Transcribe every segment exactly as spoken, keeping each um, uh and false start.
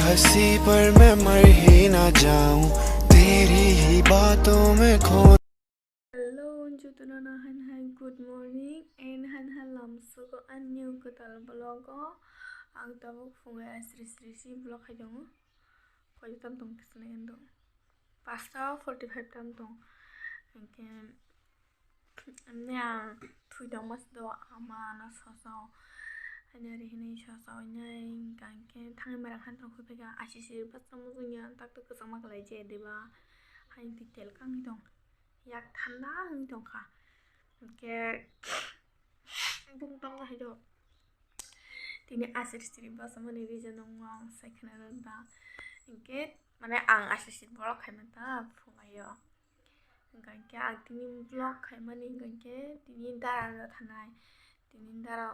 हंसी पर मैं मर ही ना जाऊं, तेरी ही बातों में खो। Hello, jotono no han hai good morning and han hai lamsogo ani kwtal vlog o. Ang tabuk phungai asri sri si vlog khai tongo. Koi tam tong kisne endo. Pasta forty five tam tong. Hingke Ani ang thwi tongma se do, ama ano soso, ani ari hinui soso hinui, hingka hingke thangwi mairang han tong khe phaikha, asisiri bwsa mujungya tak tak kwchangma kwlai je diba, hai detail kangni tong, yak thanda wngwi tongkha, hingke bung tong hai do, tini asisiri bwsa mani reason wngma ang sai khna rwda, hingke mane ang asisiri borok khaima ta phungaio. Hingka hingke ang tini vlog khaimani hingka hingke tini dara no thanai. Tini dara,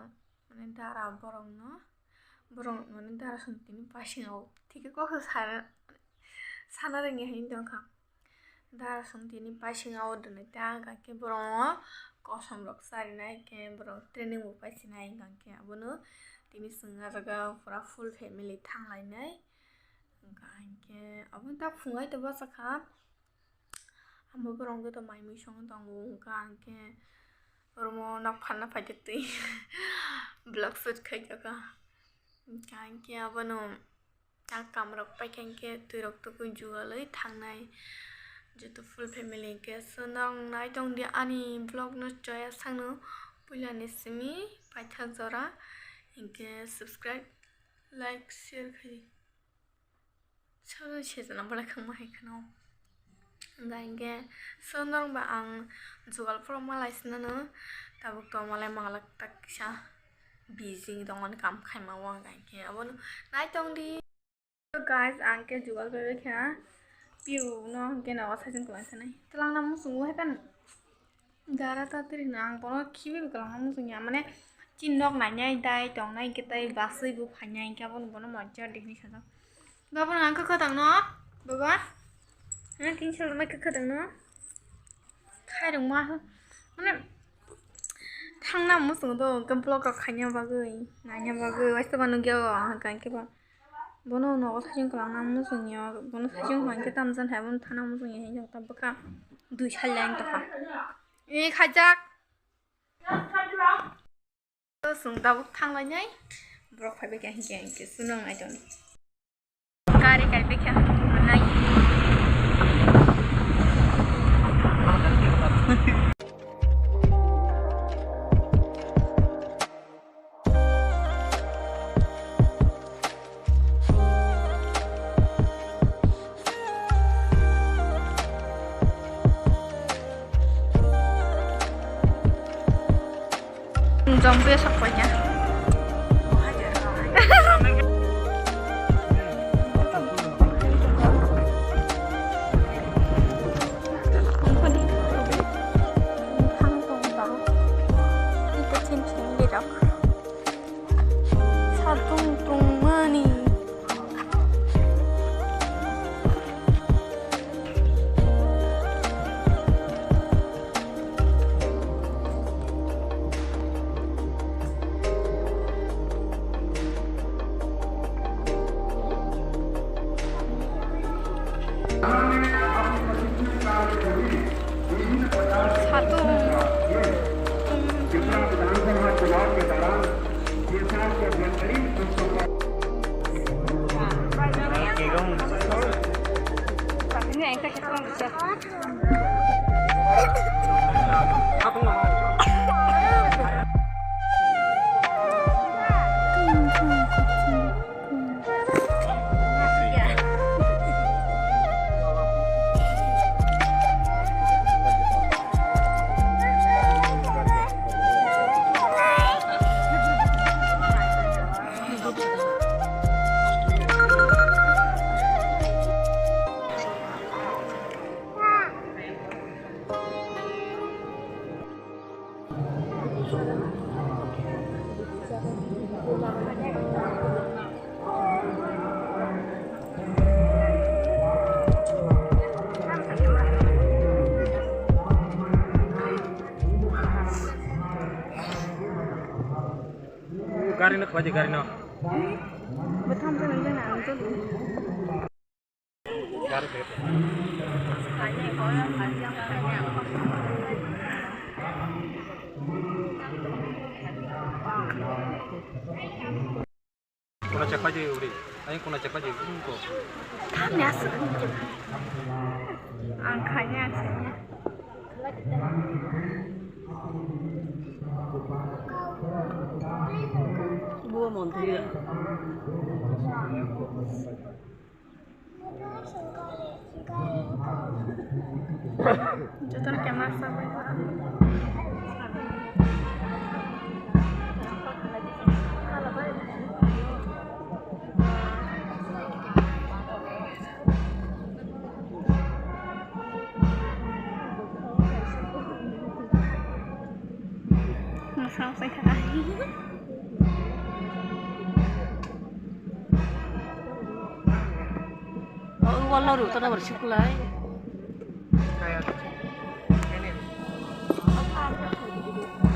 mane dara borok no, borok mane dara song tini paising o. Thik khe kok sana, sana rwngya hinwi tongkha. Dara song tini paising o dwna ta hingka hingke borok no kosom rok charinai hingke borok training bo paisinai hingka hingke abono tini chwng ah jaga pura full family thanglainai. Hingka hingke abo ta phungai to bwsakha. Amo borok wngkhe to mai mui songwi tongo, hwnkha hwnkhe oromo nok phalna phaikhe twi vlog shoot khaijaka. Hwnkha hwnkhe abono tak kamrok paikha hwnkhe twirok tubui jugalwi thangnai joto full family hwnkhe. So norok naitongdi ani vlogno choya sakno puilani simi paithak jora hwnkhe subscribe, like, share khaidi. Sono sejana belai khangma hai kheno. Hingka hingke sono ba ang jugal phuru malai sinano tabuk to malai manglak tak kisa busy tongmani kam khaima o hingka hingke abono naitongdi. So guys, ang ke jugal bai kha piu no hingke nogo sajeng kwlai sanai twlangna muchungo hai pan. Dara ta tiri no ang bono khibi kwlangma muchungya, mane chini nok nainai dai tongnai hwnkhe tei basui bo phainai hwnkhe abono bono moja de hinwi sajak. Baba ang kwkhwtang no, baba, ang tin sal mai kwkhwtang no khairok ma, mane thangna muchungo do hwnkhe vlog rok khaina bagwi naina bagwi waisa ba nukya o hwnkha hwnkhe ba. Bono nogo sajeng kwlangna muchungya, bono sajeng hwnkhe tamjani hai bono thana muchungya hinwi tabukha dui sal lang tongkha. E khajak. Chwng tabuk thanglainai borok phaibai kha hinkhe hinkhe chwng nang naitoni. Gari kaibai kha nai. Jong be sok paikha. Satung tungmani. Satung. Gari no khwlai di, gari no. Bwtham jani jani ang Kuna chakma je uri, ai kuna chakma je uri ko. Kami asuk. Ang kanya asuk. Buo montri. Jotono camera sabai. Masa masa kha. Oh, wala ru tana bar sikulai.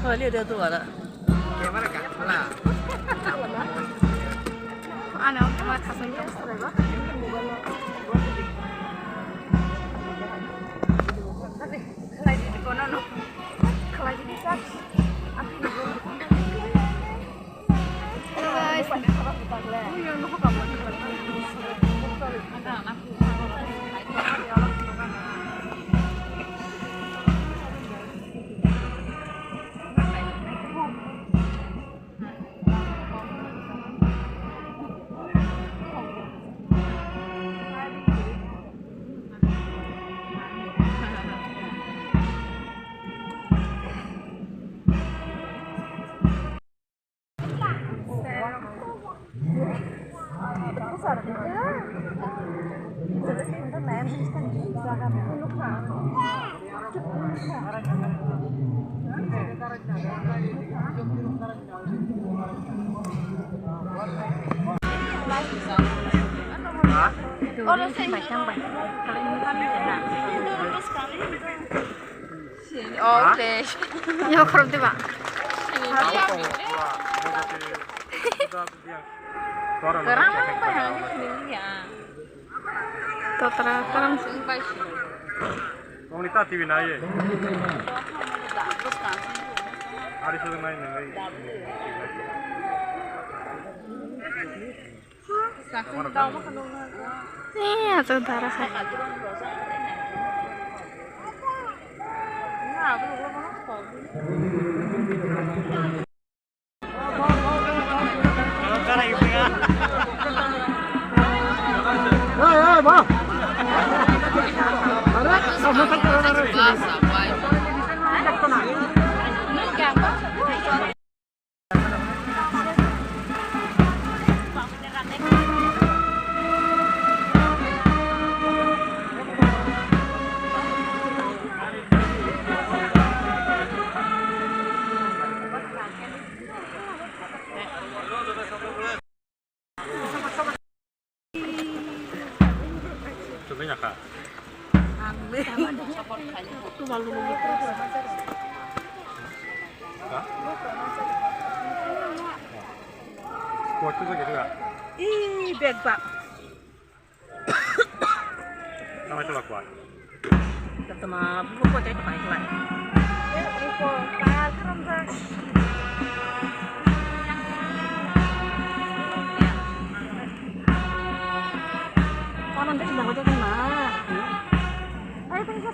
Kali ada tu ada. Ana, ana, kasih. Khalai di kono no. Khalai di sa. Hello guys. Okay. Yo, khorok diba? Kerang apa yang ini ya? Totra kerang. Wng ni ta T V nai ye. Ari sa nai nai. Eh, asal darah hai. Chumui nakha. Ha? Kuat tu sakit juga. Ih, bag bag. Nama itu lah kuat. Tama buko tai to kai lai. Kanan ta sinang ko na. Ay, thank you.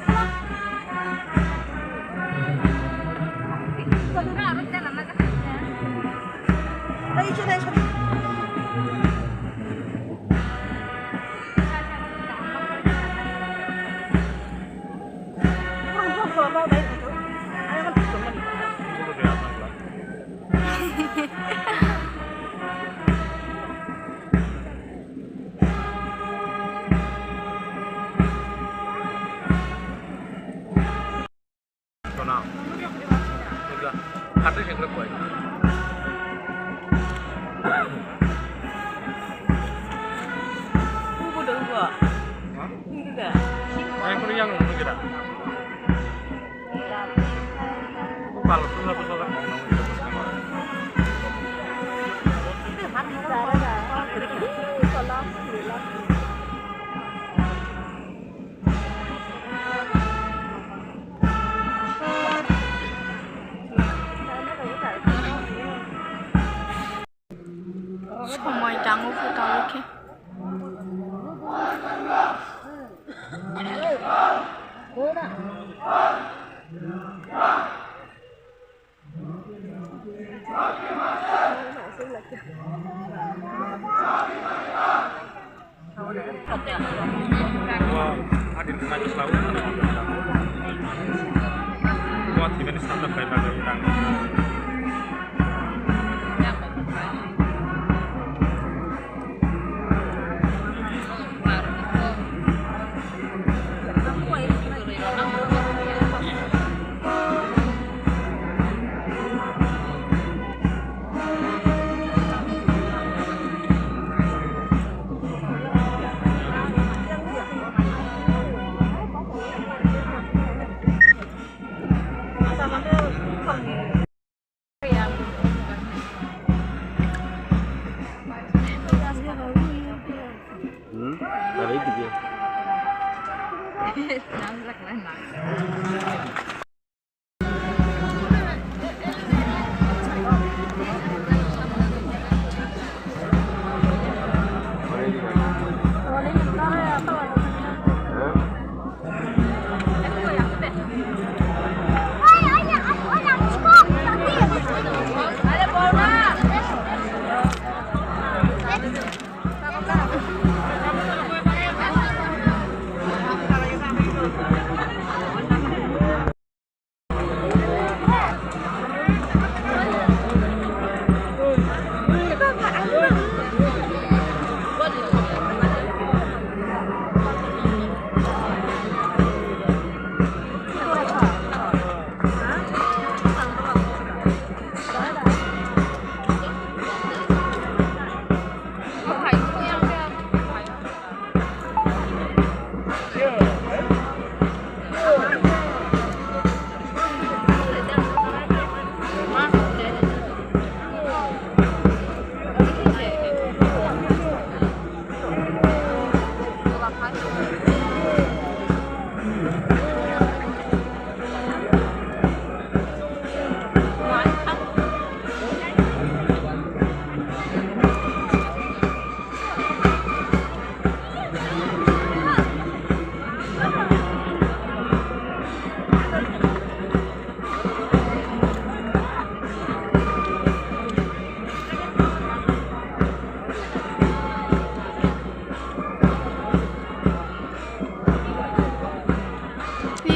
Ay, sorry, sorry. Sona. Ega. Hati sengkrak koi. Ubu dong gua. Hah? Ini dah. Yang kuning yang mana kira? Ubu kalau tu satu satu mau nang itu. Itu hati darah dah. Ih, kalau Homoi tango phuta khe.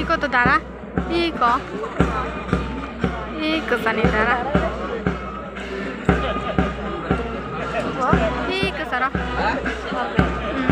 Iko to dara, iko, iko sani dara, iko sara. Hmm.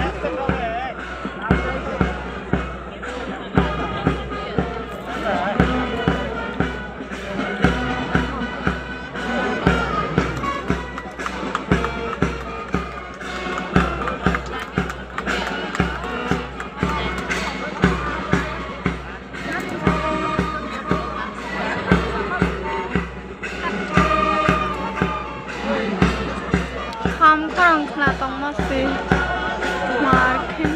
Ham khorang khna tongma se mar khe.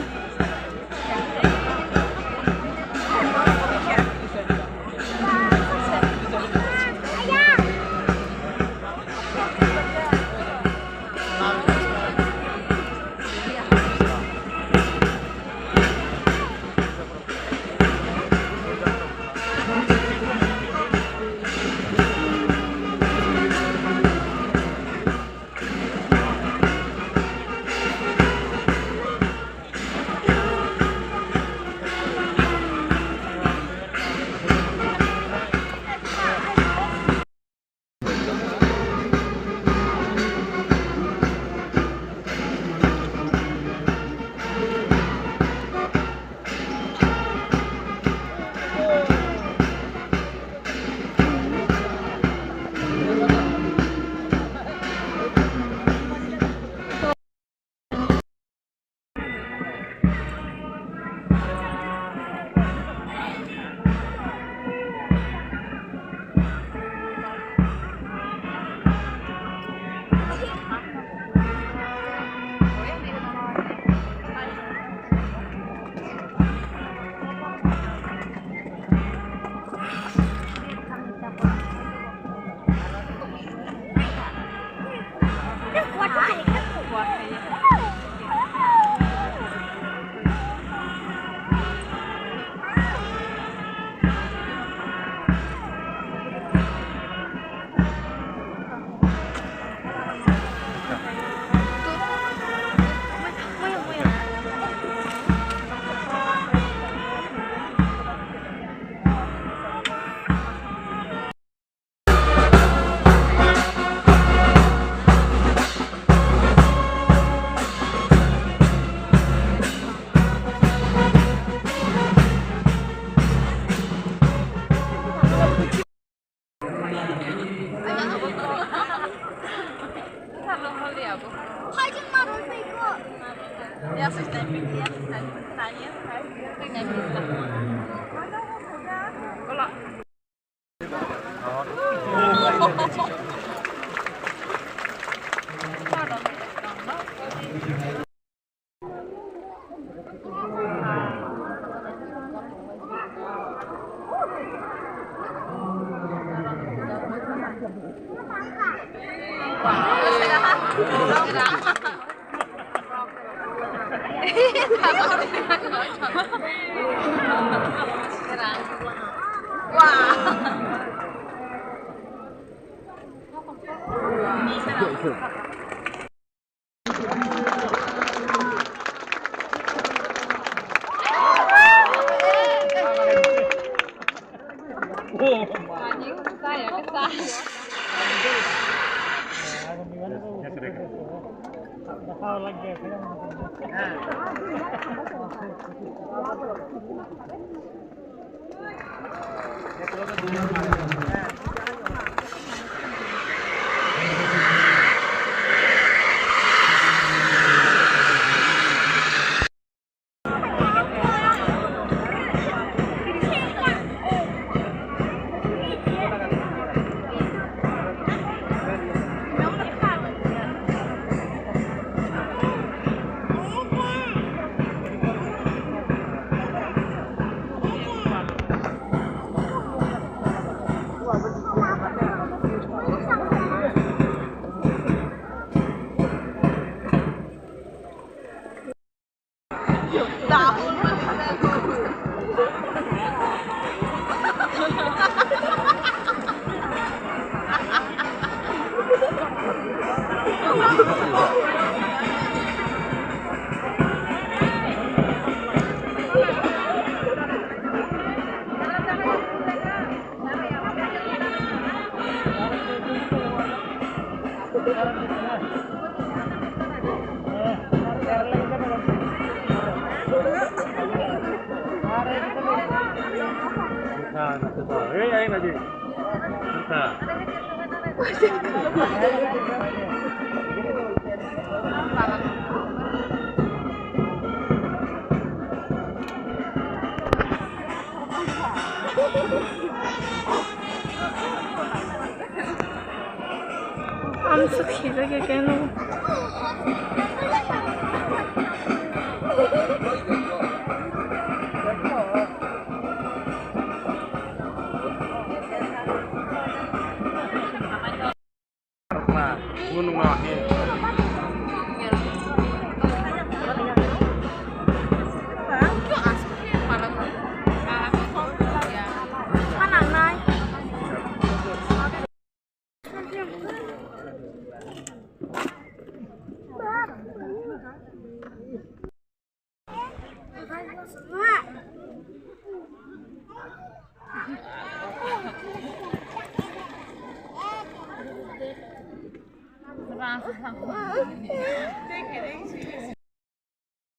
Ang sukhi jagwi keno.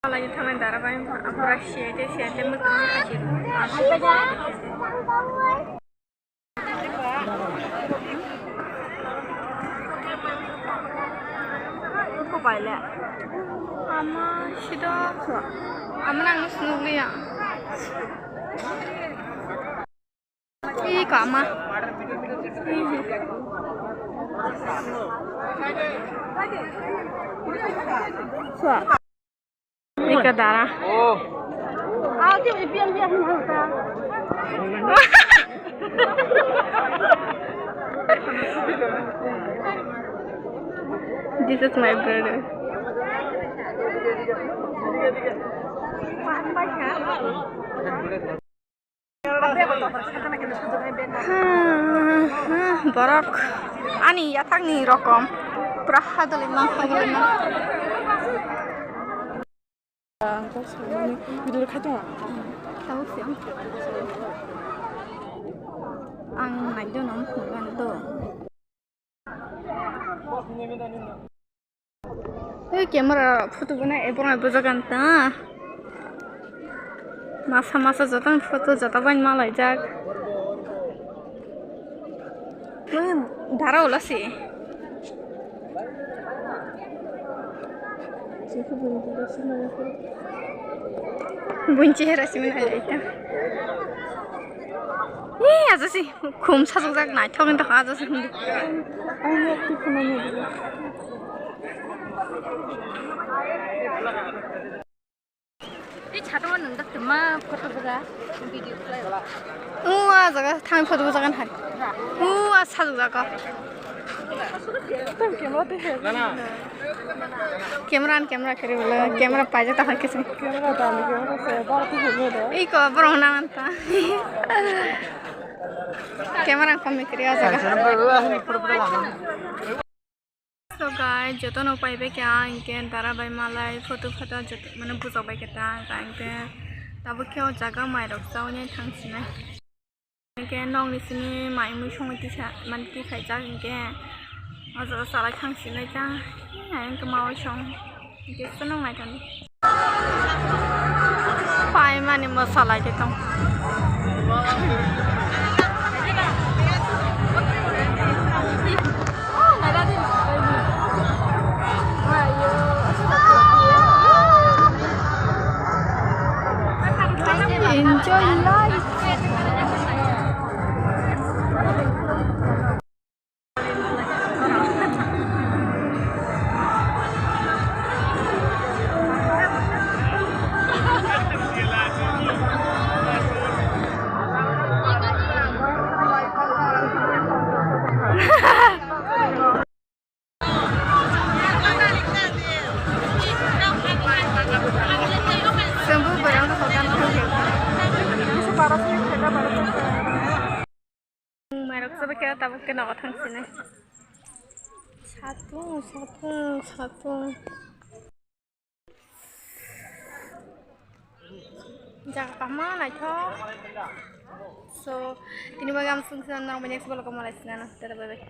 Palai thangnai dara bai wngkha, aphuru siyai tei siyai tei mwkhang khachi rw. Ama sido ama nang nukliya. Ih, kama. Sua. Ika dara. This is my brother. Borok ani yathakni rokom pura hadolima, hadolima. Ang naikhe no wngkha to. Ei camera rok photo bono ebong bai bujak ang ta. Masa masa joto ni photo joto bai malaijak. Dara ulo se. Buini chehra simi nai lai ta. Ee, aja si khum sajokjak naithok wngtokha aja si. Tei chata o nwng dak tongma photo bwsa video khlai. O, ah jaga thang photo bwsa kan hai. O, ah sajok jaga. Camera, camera kiri bolo, camera paja ta hai kisi. Iko borong na manta. Camera kami kiri o jaga. So guys, jotono paibai kha hinkhe dara bai malai photo photo joto mane bujak bai kha ta hinkhe tabuk khe o jaga mairok chaui thang sinai. Hinkhe nokni simi mai mui songwi tisa mane tikhaijak hinkhe o jaga chalai thang sinai ta hinkhe maui song. Paimani mwsalai de tong. Enjoy life. Sumbu borok hokan thangkhe. Mairok chabai khe tabuk khe nogo thang sini. Satung, satung, satung. Jaga kaham naithok. So, tini bagwi ang sung sung nang next vlog o malai sinano. Tada bye bye.